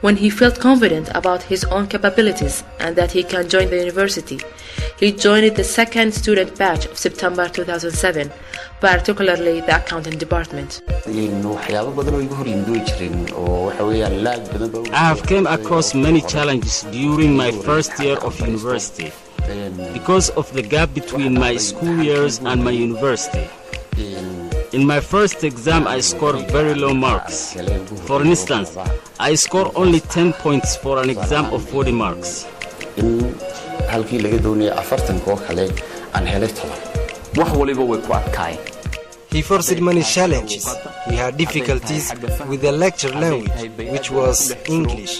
When he felt confident about his own capabilities and that he can join the university, he joined the second student batch of September 2007, particularly the accounting department. Waxyaabo badan oo iga hor yimid way jireen oo waxa weeyaan laag badan baa. I have came across many challenges during my first year of university because of the gap between my school years and my university. In my first exam, I scored very low marks. For instance, I scored only 10 points for an exam of 40 marks. In halkii laga doonaya 40-ka oo kale aan helay 10. Wax waliba way ku adkaayeen. He faced many challenges. He had difficulties with the lecture language, which was English.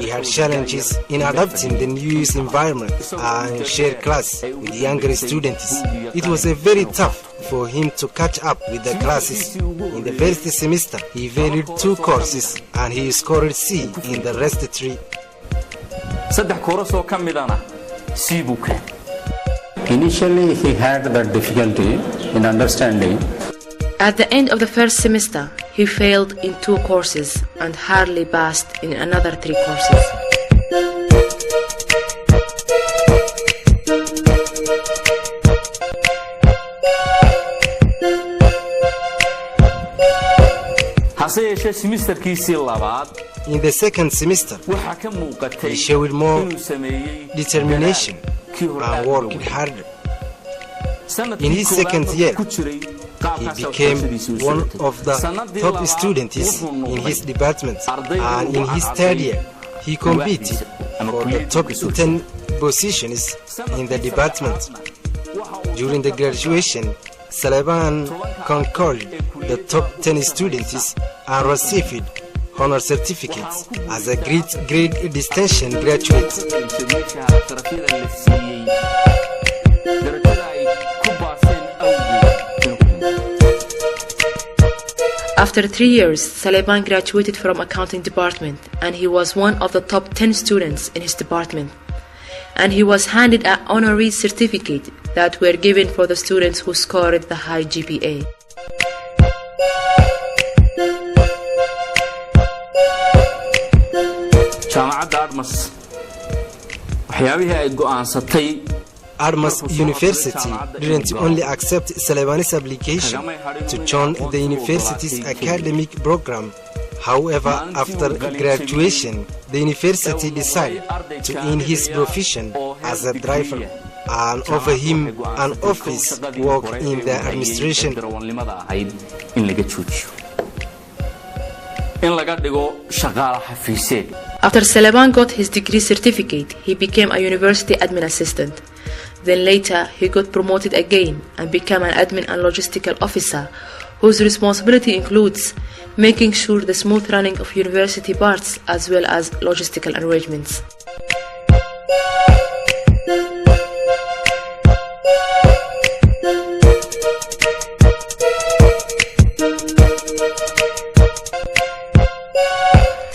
He had challenges in adapting the new environment and share class with younger students. It was a very tough for him to catch up with the classes. In the first semester, he failed two courses and he scored C in the rest three. Saddex course oo ka midana C buu keenay. Initially, he had that difficulty in understanding. At the end of the first semester, he failed in two courses and hardly passed in another three courses. Hase yeeshee semesterkiisii labaad In the second semester, waxaa ka muuqatay he showed more inuu sameeyey determination and worked harder. In his second year, he became one of the top students in his department, and in his third year, he competed for the top 10 positions in the department. During the graduation, Saleban conquered the top 10 students and received honor certificates as a great grade distinction graduate. Sharafyada la siiyey darajada ay ku baaseen awgeed. After 3 years, Saleban graduated from accounting department and he was one of the top 10 students in his department. And he was handed an honorary certificate that were given for the students who scored the high GPA. Jaamacadda Admas waxyaabihii ay go'aansatay. Admas University didn't only accept Saleban's application to join the university's academic program. However, after graduation, the university decided to end his profession as a driver and offer him an office work in the administration. Darawalnimada ahayd in laga joojiyo, in laga dhigo shaqaale xafiiseed. After Saleban got his degree certificate, he became a university admin assistant. Then later, he got promoted again and became an admin and logistical officer, whose responsibility includes making sure the smooth running of university parts as well as logistical arrangements.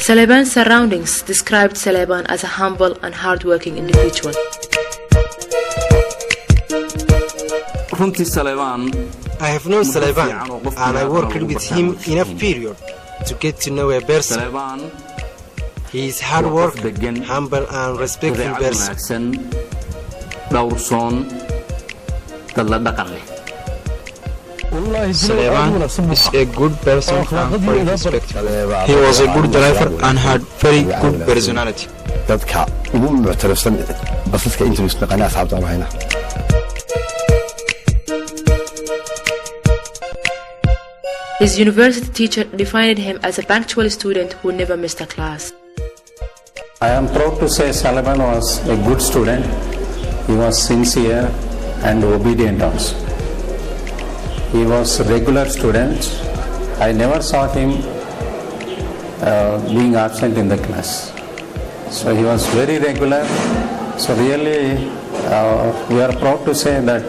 Saleban's surroundings described Saleban as a humble and hardworking individual. Runtii Saleebaan I have known Saleban and I worked with him enough period to get to know a person. Saleebaan He is hard worker, humble and respectful dabeecad person. Wanaagsan, dhowrsoon, dad la dhaqan leh. Saleban is a good person and very respectful. He was a good driver and had very good personality. Dadka ugu muctarafsan basaska inta isnaqaana asxaabta aan hayna. His university teacher defined him as a punctual student who never missed a class. I am proud to say Saleban was a good student. He was sincere and obedient also. He was a regular student. I never saw him being absent in the class. So he was very regular. So really, we are proud to say that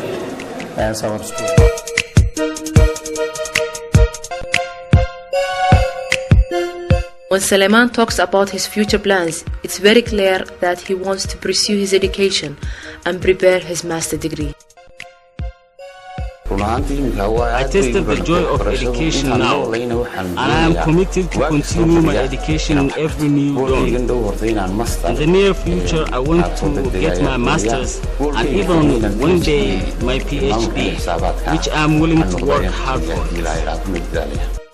as our student. When Saleban talks about his future plans, it's very clear that he wants to pursue his education and prepare his master degree. Run I tasted the joy of education now, and I am committed to continue my education in every new dawn. In the near future, I want to get my master's and even one day my PhD, which I am willing to work hard for.